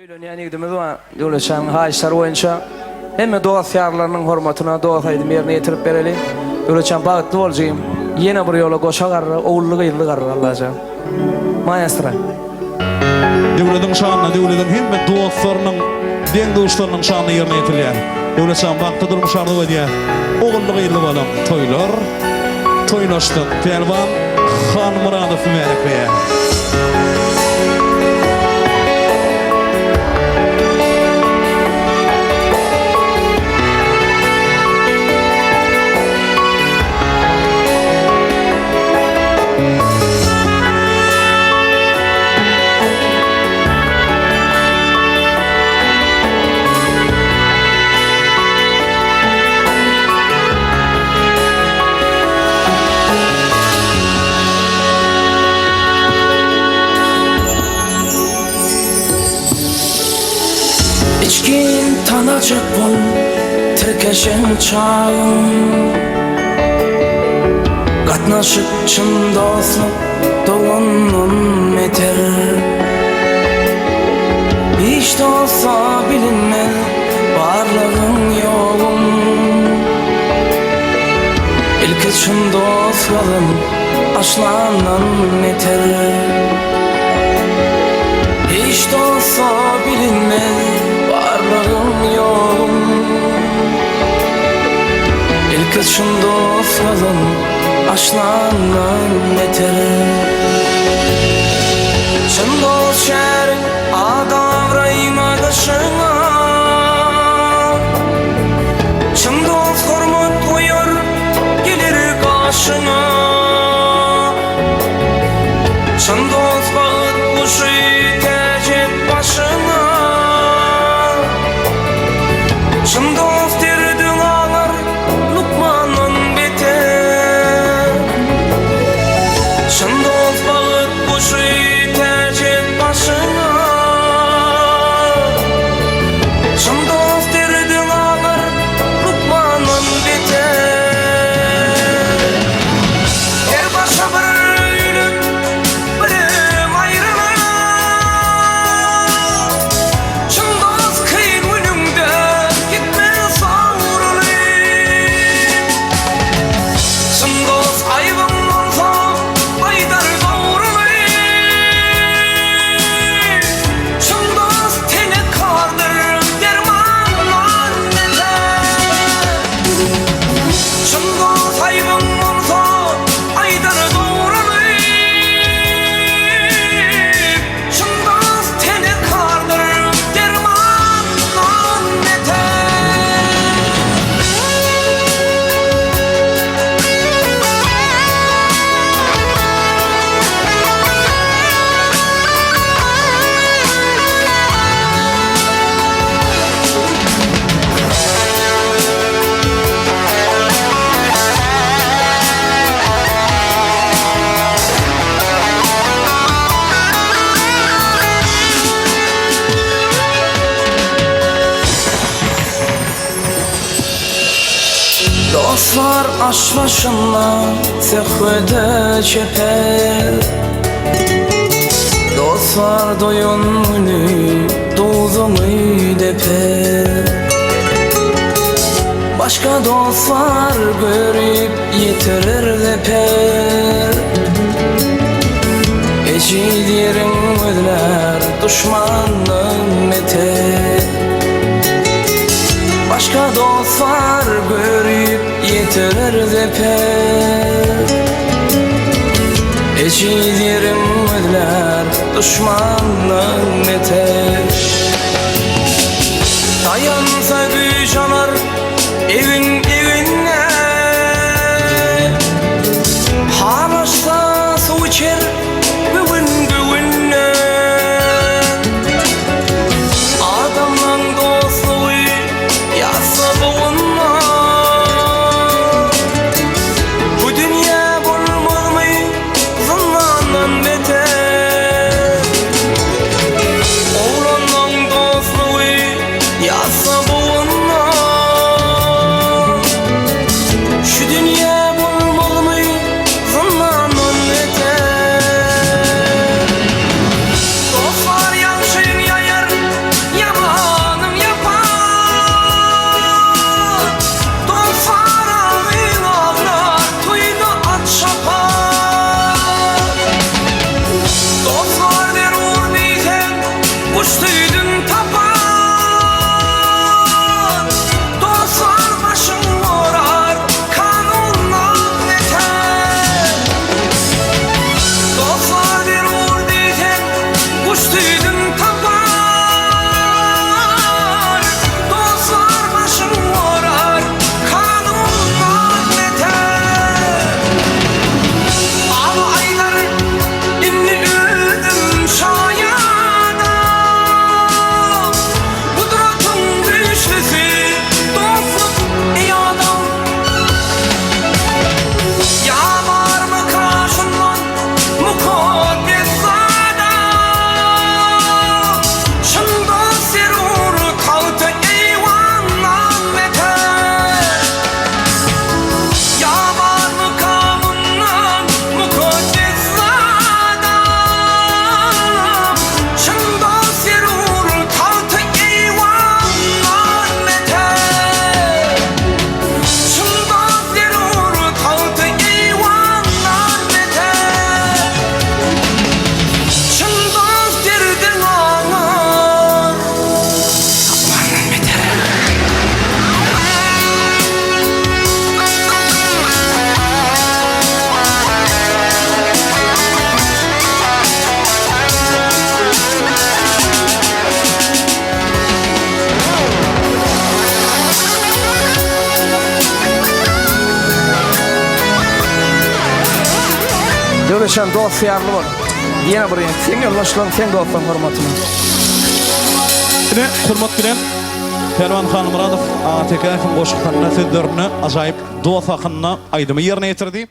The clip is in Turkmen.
Öýlenýän ýigidimiz bar Döwletşanyň haýyşlary boýunça hemme dost ýarlarynyň hormatyna dost aýdym ýerine ýetirip bereli. Döwletşan bagtly bol jigim. Ýene bir ýola goşa garra, ogully gyzly garra Allajan. Maestro. Döwlediň şanyna Döwlediň hemme dostlarynyň, deň-duşlarynyň şanyna ýerine ýetirilýär. Döwletjan bagtly durmuş arzuw edýär. Ogully-gyzly boluň, toýlar toýlaşsyn. Pälwan Hanmyradow mübärekleýär. Içgin tanajak bol tirkeşen çagyň Gatnaşyk çyn dostluk Dogandan beter Hiç dosta bilinmez barlygyň ýoguň Ilki çyn dost gazan aşlandan beter Hiç dosta bilinmez barlygyň ýoguň Ilki çyn dost gazan Aşlandan beter. Çyn dost şäriň at-abraýyňa daşyňa. Çyn dost hormat goýar geler gaşyňa. Çyn dost bagt guşy täç et başyňa. Çyn dost derdiň alar Lukmandan beter Çyn dost bagt guşy täç et başyňa Çyn dost derdiň alar lukmandan beter Her başa bir öýlük birem aýrylar Çyn dost kyn günüňde gitmez sowrulyp. Çyn dost aýbyň bolsa aýdar dogruny. Çyn dost tenekardyr dermandan beter. Çyn dost aýbyň bolsa aýdar dogruny. Çyn dost tenekardyr dermandan beter. Dostlar aş başynda söhbede çeper Dostlar doýan güni duzuňy deper Başga dostlar görüp Ýetirer zeper. Ejiz ýeriň gözlär duşmandan beter. Başga dost bar görüp ýetirer zeper. Ejiz ýeriň gözlär duşmandan beter. Daýansa güýç alar Egin eginne Halaşsa suw içer göwün göwünne Adamlaň dostlugy ýazsa bogunma Bu dünýä bolmazmy zyndandan beter. Döwletjan dost-ýarly bol. Ýene bir ýene seň ýoldaşlaryň, seň dostlaryň hormatyna. Ine, hormat bilen Pälwan Halmyradow Aga Tekäýewiň goşgusynda, sözlerinde ajaýyp dost hakynda aýdymy ýerine ýetirdi.